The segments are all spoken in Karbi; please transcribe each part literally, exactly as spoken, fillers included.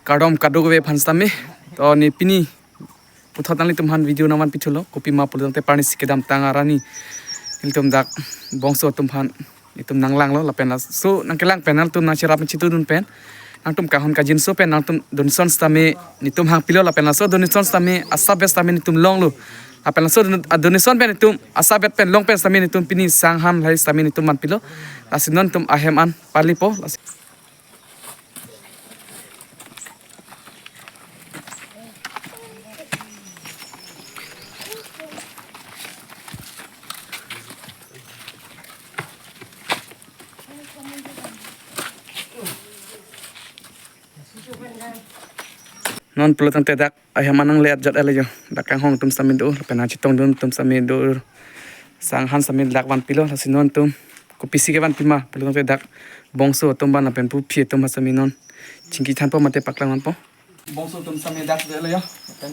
kardom kadokave aphan sitame. To ne pini puthot nanglitum aphan video nangvan pithulo, kopima pulo tangte parnisi kedamtang arni nelitum dak bongso atum aphan itum nanglanglo, lapen laso nangkelang pen nangtum nangcherap nangchitudun pen, nangtum kahon kajinso pen nangtum donation sitame netum hangpilo, lapen laso donation sitame asap vet sitame netum longlo. Lapen laso don-, a donation pen netum asap vet pen long pen sitame netum pini sanghan lahai sitame netum vanpilo. Lasi non netum ahem an palipo. Lasi non pulo tangte dak ahem an nangle-et jat-et lo jo. Dak kanghong atum sitame do, lapen nangchetongdun atum sitame do. Sanghan sitame dak vanpilo, lasi non netum kopisi kevanpi ma pulo tangte dak bongso atum aphan lapen puphi atum aphan sitame non chingki thanpo mate paklang vanpo. Bongso atum sitame dak de lo jo. Lapen,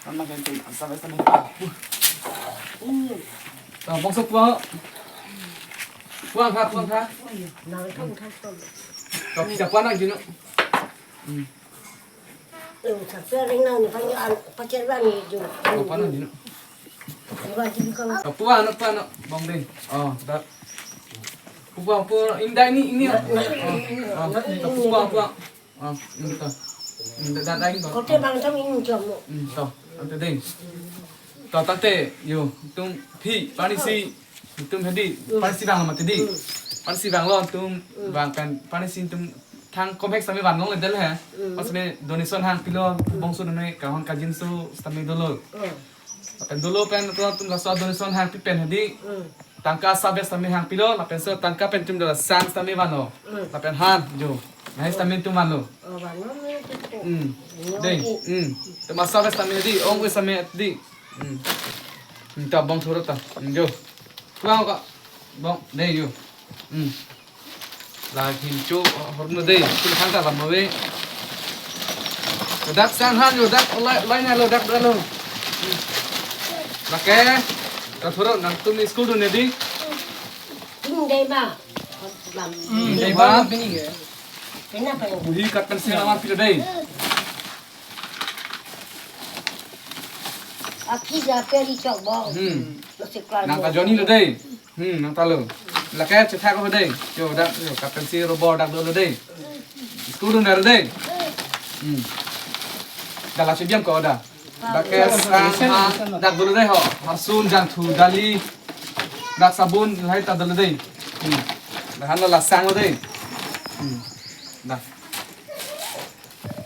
kan makan atum asap vet sitame. Ah, bongso puang. Puang ha, puang ha. Nang thong thong thong. Kau bisa puang nang jino. Hmm. Eh, sampai ring nang ni panggil an, pacar bang ni jino. Kau puang nang jino. Bukan jino kang. Kau puang, puang, bong ding. Oh, dak. Puang, puang, indai ni, ini. Oh, oh, kau puang, puang. Ah, ini to. Ini dak, dak, ini to. Kote bang tam ini jamu. Hmm, to. Ante ding. To, tangte, yo, netum phi, parnisi, netum hedi, parnisi vanglo mati di. Parnisi vanglo, netum vang pen, parnisi netum thang komhek sitame van longle del he. Pas me donation hangpilo, bongso done kahon kajinso sitame dolo. Lapen dolo pen netum laso donation hangpi pen hedi. Tangka asap vet sitame hangpilo, lapen so tangka pen netum dola sang sitame vanlo. Hmm. Lapen han, jo. Lahai sitame netum vanlo. Oh, vanlo, vanlo, vanlo. Hmm. Vanlo, dei. Dei. Hmm. Netum asap vet sitame di, ong vet sitame di. Hmm. Hmm, ta bong thuro ta. Hmm, jo. Puang ka. Bong, dei jo. Hmm. La hincho, oh, horno dei. Tul khang ta lam ave. Dak sang han jo, dak olai, olai na lo, dak dak lo. Hmm. Lake, ta thuro nangtum school dun ne di. Pini dei ba. Lam. Hmm, dei ba. Pini ke. Pini apa ya? Buhi kat pen sing lawan pilo dei. Aphi ja peri chok bo. Hmm. Lo si klar. Nang bo. Ka joni lo dei. Hmm, nang ta lo. Lake chethak lo dei. Jo dak, jo kat pen si robo dak dolo dei. School dun dak dei. Hmm. Dak la chebiam ko dak. Dak ke sang ha dak dolo dei ho. Harsun, jangthu, dali. Dak sabun lahai ta dolo dei. Hmm. Dak han lo la sang lo dei. Hmm. Dak.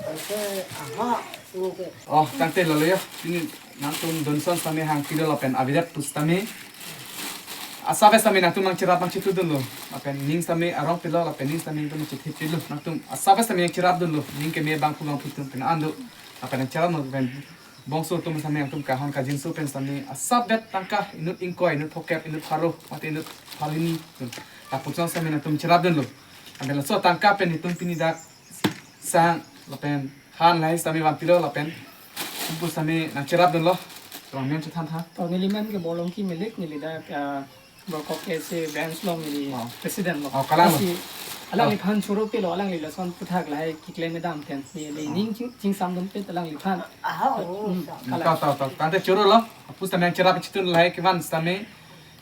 Ante, aha, ini ke. Oh, tangte lo lo ya. Pini nangtum donation sitame hangpilo lapen avidet pusitame. Asap vet sitame nangtum nangcherap nangchitudunlo. Lapen ning sitame arong pilo, lapen ning sitame nangtum nangchithip pilo. Nangtum asap vet sitame nangcherapdunlo. Ning keme bangphu bangphi atum pen an do. Lapen nangcheraplo pen bongso atum sitame nangtum kahon kajinso pen sitame asap vet tangka inut ingkoi, inut phokep, inut pharo, mate inut phalini. Lapuson sitame nangtum cherapdunlo. Lapen laso tangka pen itum pini dak sang lapen han lahai sitame vanpilo lapen bongso sitame nangcherapdunlo. Rong men chethan tha. To neli men ke Borlongki Milik, neli dak, ah, Borkok K S A branch along neli, oh, president lo. Oh, kalang lo. Lasi alangliphan choro pilo, alangli lason aphuthak lahai keklem kedam pen. Neli, oh, ning ching, chingsamdun pet alangliphan. Ah, oh, hmm, sa. Kalang. To, to, to. Tangte chorolo. Pusitame nangcherap chitun lahai kevan sitame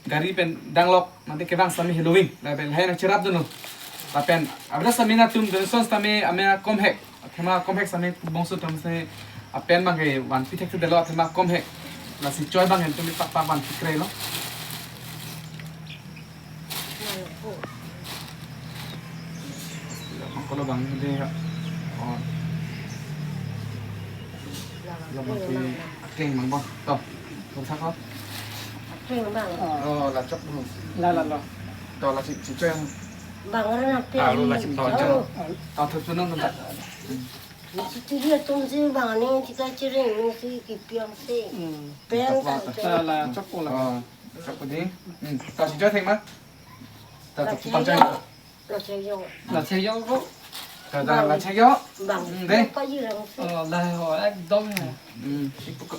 gari pen danglok mate kevang sitame heloving. Lapen lahai nangcherapdunlo. Lapen avidet sitame nangtum donation sitame ame komhek. Athema komhek sitame bongso atum sitame apen bang ke vanpi thekthedetlo athema komhek. Lasi choi bang nangtum pak pak vanpi krelo. Mangkolo bang de ya. Oh. Lo bang pi akeng bang bang. To. Tum thak ko. Akeng bang. Oh, la chok bu. La, la, la. To la si, si choi. Bang ora na te. Ah, lo la si to choi. Oh. To thak chunong tum thak. Si chiri atum si bang ni chika chiri ni si kipiang si. Hmm. Pen ta. La, la, chok ko la. Oh, chok ko di. Hmm. To si choi thek ma. To, to, to, to, to. Lachek yo. Lachek yo ko. Kada lachek yo. Bang. Hmm, de. Apa ji rang si. Oh, la ho, ekdom ya. Hmm. Sipuk.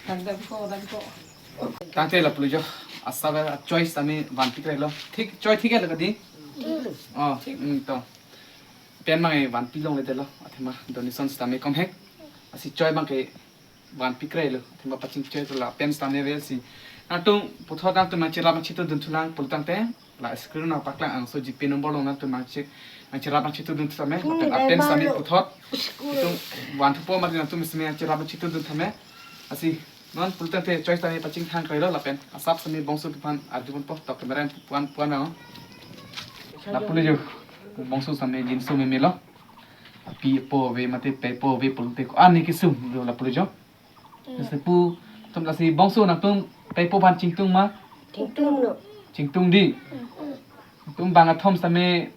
Tangte ko, tangte ko. Tangte lapulo jo. Asap vet choi sitame vanpi krelo. Thik, choi thik lo kadi. Thik. Oh, hmm, to. Pen abang ke vanpi longle detlo, athema donation sitame komhek. Lasi choi abang ke vanpi krelo, athema pachingchoi detlo, pen sitame ave lasi. Nangtum puthot nangtum nangcherap nangchetudun thulang pulotangte, la screen nangpaklang angso GPay number along nangtum nangche-, nangcherap nangchetudun thutame, lapen apen sitame puthot. Itum van thupo mati nangtum sitame nangcherap nangchetudun thame. Lasi non pulotangte choi sitame pachingthang krelo lapen asap sitame bongso aphan arjupon po, tok camera puan puan nang. Lapulo jo, bongso sitame jinso memelo. Api apo ave mate pei apo ave pulote ko-an ne kesung jo lapulo jo. Lasi pu, tum lasi bongso nangtum pei apo aphan chingtung ma? Chingtunglo. Chingtung dei. Tum bang athom sitame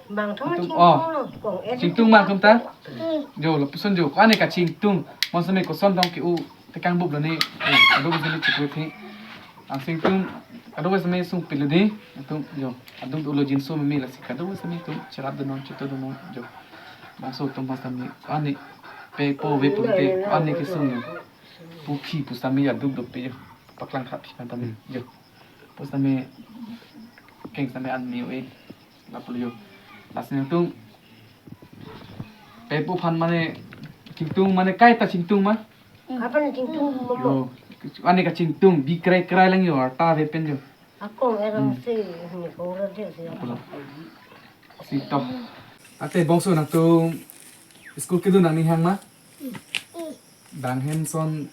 Bang thom atum, chingtung oh. Lo. Kong eh, chingtung ma tum ta? Hmm. Jo, lapuson jo. Ko-an ne kachingtung. Mon sitame koson dong ke-u tekang bup lo ne. Eh, ado sitame chikru thi. Angsing tum, ado sitame sungpilo dei. Tum jo. Adung ulo jinso meme lasi kado sitame tum cherapdun non, chetudun non jo. Bongso atum aphan sitame ko-an ne pei apo ave pulote ko-an ne kesung jo. Pu aphi pu sitame aduk dopik jo. Paklang khap aphan sitame jo. Pu sitame keng sitame an mi ue. Lapulo jo. Lasi nangtum pei apo aphan mane chingtung mane kaita chingtung ma? Kapan chingtung mo? Jo. Ko-an ne kachingtung, bi krai krai lang jo, arta ave pen jo. Ako erang Hmm. Si, ni ko ura de si. Lapulo. Si to. Ate bongso nangtum school kedun nangning hang ma? Bang hem son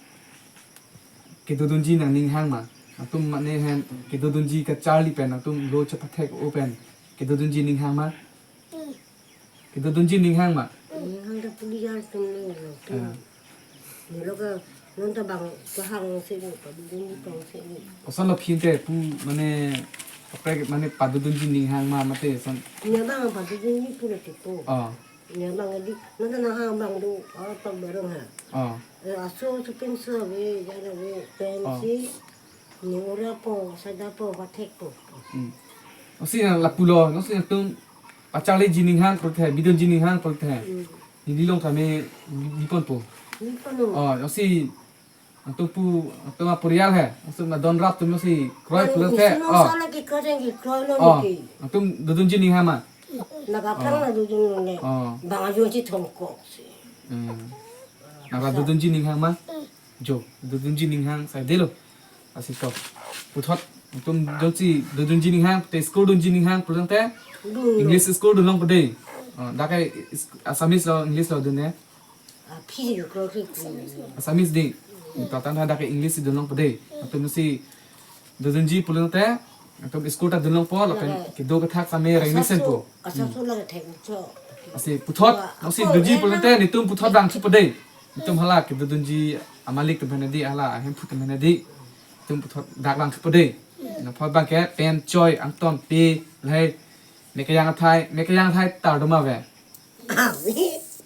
kedodunji nangning hang ma? Nangtum mane hem kedodunji kacharli pen nangtum lo chepathek-o pen kedodunji ning hang ma? Kedodunji ning hang ma? Ning hang ta puli jar tum ning lo. Ah. Ni lo ka non ta bang kehang se ni, padodunji tong se ni. Koson lo aphi te pu mane kaprek mane padodunji ning hang ma mate son. Ni bang padodunji pu lo tipo. Oh. Ni bang di, non ta nang hang bang do, oh, tok barong ha. Oh. Eh, aso chupin so ave, jara ave, pen Oh. Si. Ni ura po, sada po, pathek po. Hmm. Lasi na lapulo, lasi nangtum pacharliji ning hang pulote, bidunji ning hang pulote. Hmm. Neli along sitame bi-, bipon po. Bipon lo. Oh, lasi nangtum pu, nangtum aporial he. Lasi na donrap atum lasi kroi Ang pulote. Isi nang Oh. Sala ki kroi ki kroi lo Oh, niki. Nangtum dodunji ning hang ma? Naka Oh. Plang na dodun lo ne. Oh. Bang ajo chithong kok si. Hmm. Naka dodunji ning hang ma? Jo, dodunji ning hang sai detlo. Lasi to. Puthot, nangtum jongsi dodunji ning hang, te school dunji ning hang, pulotangte Dun. English school dun longpo dei. Oh, dak ke is-, Assamese lo, English lo dun ne? Ah, phi ko kro kri kri. Assamese dei. Tatan ha dak ke English dun longpo dei. Nangtum si dodunji pulotangte, nangtum school ta dun longpo, lapen Lake. Kedo kethak sitame reng mesen po. Asap so, asap so lake thek cho. Lasi puthot, Wa, nangsi ako, dunji eh, pulotangte, nang netum puthot vangthupo dei. Netum hala kedodunji amalik atum aphan dei, hala ahemphu atum aphan dei. Netum puthot dak vangthupo dei. Nangpho abang ke pen choi angton pe lahei. Mekeyang athai, mekeyang athai tar doma ave. Ave.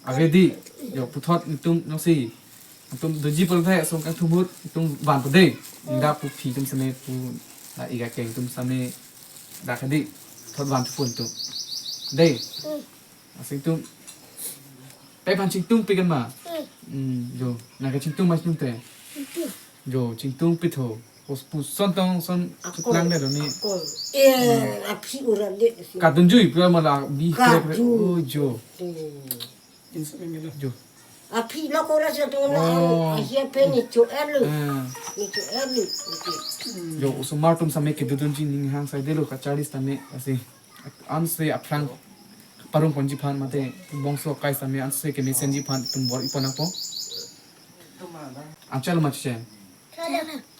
Ave dei. Jo puthot netum nangsi. Netum doji pulotangte song kangthumhut netum vanpo dei. Inda pu aphi atum sitame pu la ik akeng atum sitame dak dei. Puthot vanthupo netum. Dei. Lasi nangtum pei aphan chingtungpik an ma? Hmm, jo. Nang kachingtung ma chingtungte? Jo, chingtungpik tho. Hos puson tong son Ako, chuklang de doni. Ako. Eh, aphi ura de si. Kadunjui pura mala bi krek krek. Kadun. Oh, jo. Hmm. Jo. Aphi lo ko ra sa to na Oh. Ahia pen ni cho elu. Eh. Ni cho elu. Okay. Jo, osomar atum sitame kedodunji ning hang sai detlo kacharli sitame lasi. Anse aphrang parongponji aphan mate bongso akai sitame anse kemesenji aphan netum bor-ipon nangpo. Anchal ma che?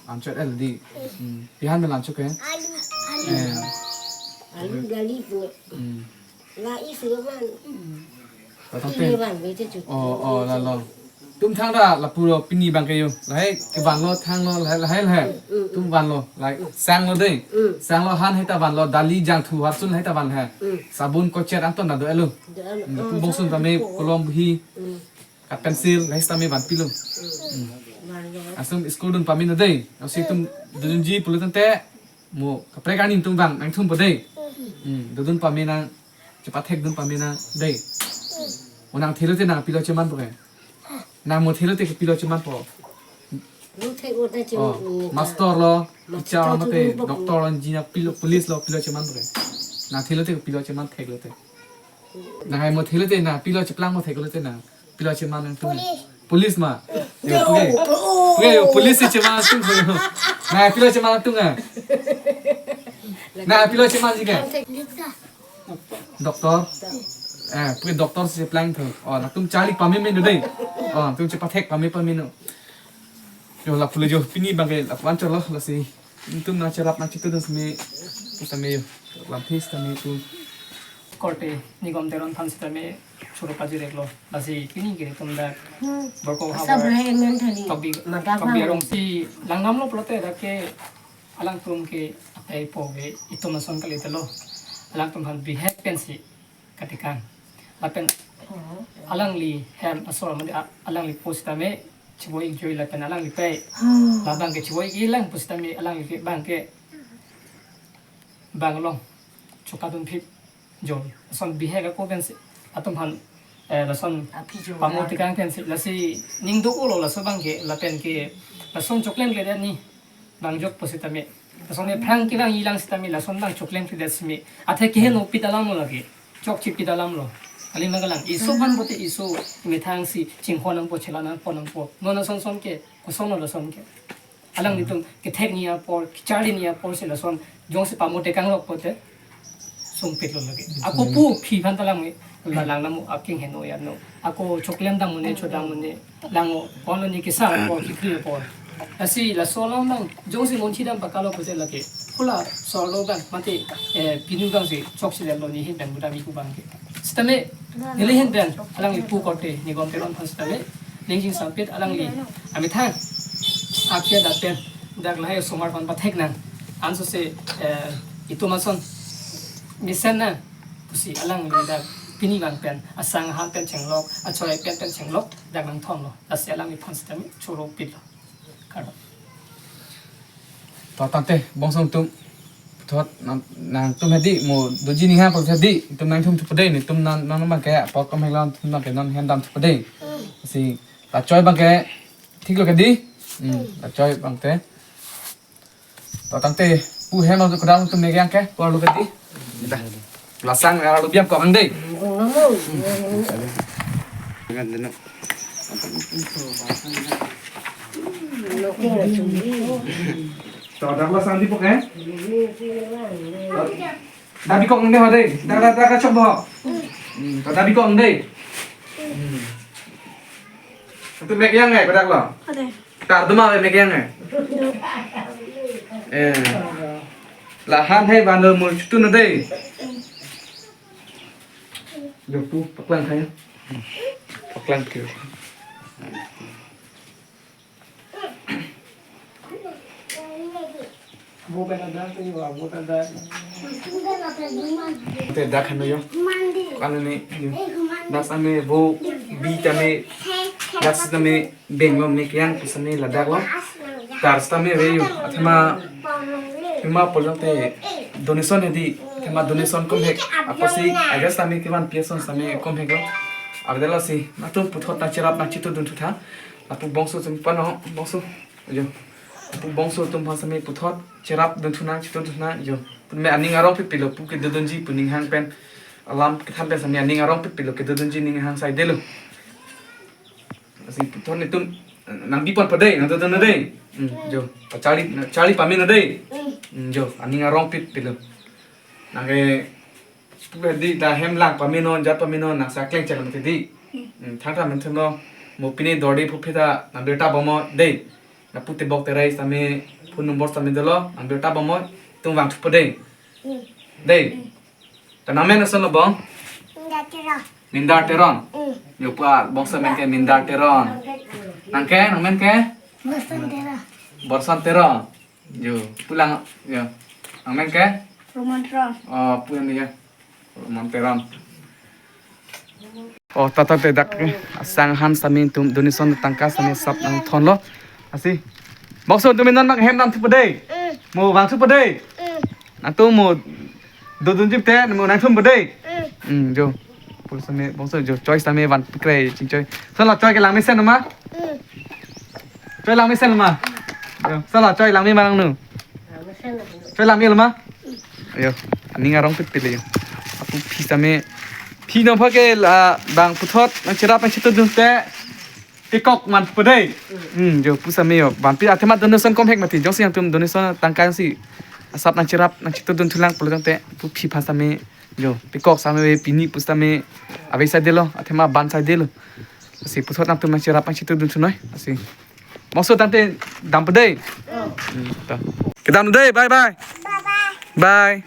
Anchal el dei. Hmm. Pihan melan cho ke? Alu. Eh. Alu dali pu. Hmm. La isi lo man. Patang Ini ten. Man, betul tu. Oh, oh, lalo. Tum thangta lapulo pini abang ke jo. Lahei kevanlo thanglo lahei lahei lahei. Mm, mm. Tum vanlo lahei sanglo dei. Mm. Sanglo han hei ta vanlo dali jangthu harsun hei ta van he. Mm. Sabun kochet angton na do-etlo. Do-etlo. Mm, tum bongso sitame kolom bohi. Mm. Kat pensil lahei sitame vanpilo. Mm. Mm. Vanlo. Asum school dun pame na dei. Asi tum dodunji pulotangte mo kaprek arni tum vang nangthumpo dei. Mm. Dodun pame nang Chepathekdun pame nang dei. O nang thelote nang pilo chemanpo ke? Nang mo thelote ke pilo chemanpo? Lu thek o te chem Oh, ni ta. Master lo, master teacher lo tu mate, lu bok doctor lo, engineer, pilo, police lo, pilo chemanpo ke? Nang thelote ke pilo cheman theklote. Nang hai mo thilo te na, pilo cheplang mo theklo te na. Pilo cheman nangtum. Police. Police ma. Yo, puke. Puke, yo, police cheman nangtum. Nang hai pilo cheman nangtum a. Nang hai pilo cheman ji ke. Doctor. Eh, puke doctor si cheplang thu. Oh, nangtum charli pame menu dei. Oh, nangtum chepathek pame pamenu. Yo, lapu le jo, pini abangke lapu-an cholo, lasi. Nangtum nangcherap nangchitudun seme, pusitame yo. Lamphis tame tu. Korte Nigom Teron aphan sitame choro pajir-iklo. Lasi pini ke tum dak Borkok Sab havar rehe men thani. Tobi, Mata tobi phang. Arong si langdamlo pulote dak ke alangtum ke apai po ke itum ason kali telo. Alangtum aphan bihek pensi katikang. Lapen alangli hem asor mandi a-, alangli pusitame chibo-ik joi lapen alangli pei. Labang ke chibo-ik-i lang pusitame alangli ke abangke bang along chokadun phit joi. Lason bihek ako pensi atum aphan, eh, lason Aphi jo pamo la. Tikang pensi lasi ning duk-olo laso abangke lapen ke lason choklem ke ni. Bang jok pusitame. Lason ephrang kevang-i lang sitame, lason bang choklem kedet seme. Athe keheno pit alamlo lake. Chokche pit alamlo. Kali ma kalang. Iso aphan pote iso methang si chinghon nangpo, chela nangpo nangpo. Non ason son ke, kosonlo lason ke. Alanglitum kethek ni apor, kecharli ni apor si lason jongsi pamo tekang rok pote. Sumpitlo lake. Ako pu aphi aphan ta lang, la lang namo aking heno ya no. Ako choklem dam mone, chodam mone, lang o, pon lo ni kesa apor, kikri apor. Lasi laso along nang, jongsi monchi dam pakalo pute lake. Hula sorlo bang, mate, eh, pinu bang si, chok si lo ni hin bang, budam iku bang ke. Sitame, neli hin bang, alangli pu korte, Nigom Teron aphan sitame. Ning chingsampit alangli amethang akia dapen dak lahai osomar aphan pathek nang. Ansose, eh, itum ason mesen nang pusi alangli dak pini abang pen asang ahan pen chenglok, achoi pen pen chenglok dak nangthonlo. Lasi alangliphan sitame choro pitlo. Kardom. To tangte bangso atum puthot nang, nangtum hedi mo doji ninghang puthot hedi, itum nangthumphu dei, netum nang, nang abangke apor komhek lo, netum abangke non hem damthu dei. Si lachoi abangke thiklo kedi. Hmm, lachoi abangte. To tangte pu hem lo kedam atum mek yang ke, pu arlo kedi. Dah. Lasang arlo biam kok ang dei. Dengan deno. To dak lasang di pok eh. Dak bikok ang dei ho dei. Dak dak dak chok bo. Hmm, to dak bikok ang dei. Hmm. Itu mek yang eh, dak lo. Ada. Kardom ave mek yang eh. Eh. Lahan hai van lo mul chutu no dei. Yo pu paklang kaya. Paklang ke. Vo pen adak ke yo, vo pen adak. Te dak hanu yo. Anu ni yo. Dak same vo bi tame dak same beng lo mek yang pusitame ladak lo. Tar sitame ave yo. Athema pima pulote donation hedi. Athema donation komhek apotsi agas tame kevan pi ason sitame komhek lo. Avedetlo si nangtum puthot nangcherap nangchitudun thutha. Lapu bangso atum pano bangso. Ajo. Lapu bangso atum aphan sitame puthot cherap dun thunang chitudun thunang ajo. Pun me aning arong pipilo pu kedodunji pu ninghang pen. Alam kethan pen sitame aning arong pipilo kedodunji ninghang sai detlo. Lasi puthot netum nangbi ponpo dei, nangdodun dei. Hmm, jo. Charli, charli pame no dei. Hmm, jo. Aning arong pipilo. Nangke pu hedi dak hem lang pame non, jat pame non, nang sa kleng chek mati di. Hmm, thang thang men thun lo. Mo pine dorde phu phita nang birta bomlo dei. Lapu tebok terai sitame phone number sitame dolo, nang birta bomlo, itum vangthupo dei. Dei. Ta nang men ason lo bong? Mindar Teron. Mindar Teron. Yo pu abangso amen ke Mindar Teron. Nang ke, nang men ke? Borson Teron. Borson Teron. Yo, pulang yo. Nang men ke? Roman Teron. Oh, pu yang dia. Roman Teron. Oh, tata te dak asang ahan sitame itum donation tangka sitame sap nangthonlo. Lasi. Bangso atum non mak hem damthupo dei. Mo vangthupo dei. Nangtum mo dodunji te mo nangthupo dei. Hmm, jo. Pu sitame bangso jo choi sitame van pikre chingchoi. Sala choi ke lang mesen ma? Choi lang mesen ma? Jo. Sala choi lang mi ma nangnu. Choi lang mi ma? Ajo. Aning arong pipilo jo. Lapu aphi sitame Phi nong pha ke la bang puthot nangcherap nangchetudun te pikok man pu dei. Hmm, jo pu sitame jo. Bang pi athema donation komhek mati. Jongsi nangtum donation tangka si asap nangcherap nangchetudun thulang pulo tangte pu phi aphan sitame jo pikok sitame pini pu sitame ave saidelo athema ban saidelo. Lasi puthot nangtum nangcherap nangchetudun thunoi. Lasi. Moso tangte dam pu dei. Hmm, ta. Kedam dei, bye bye. Bye.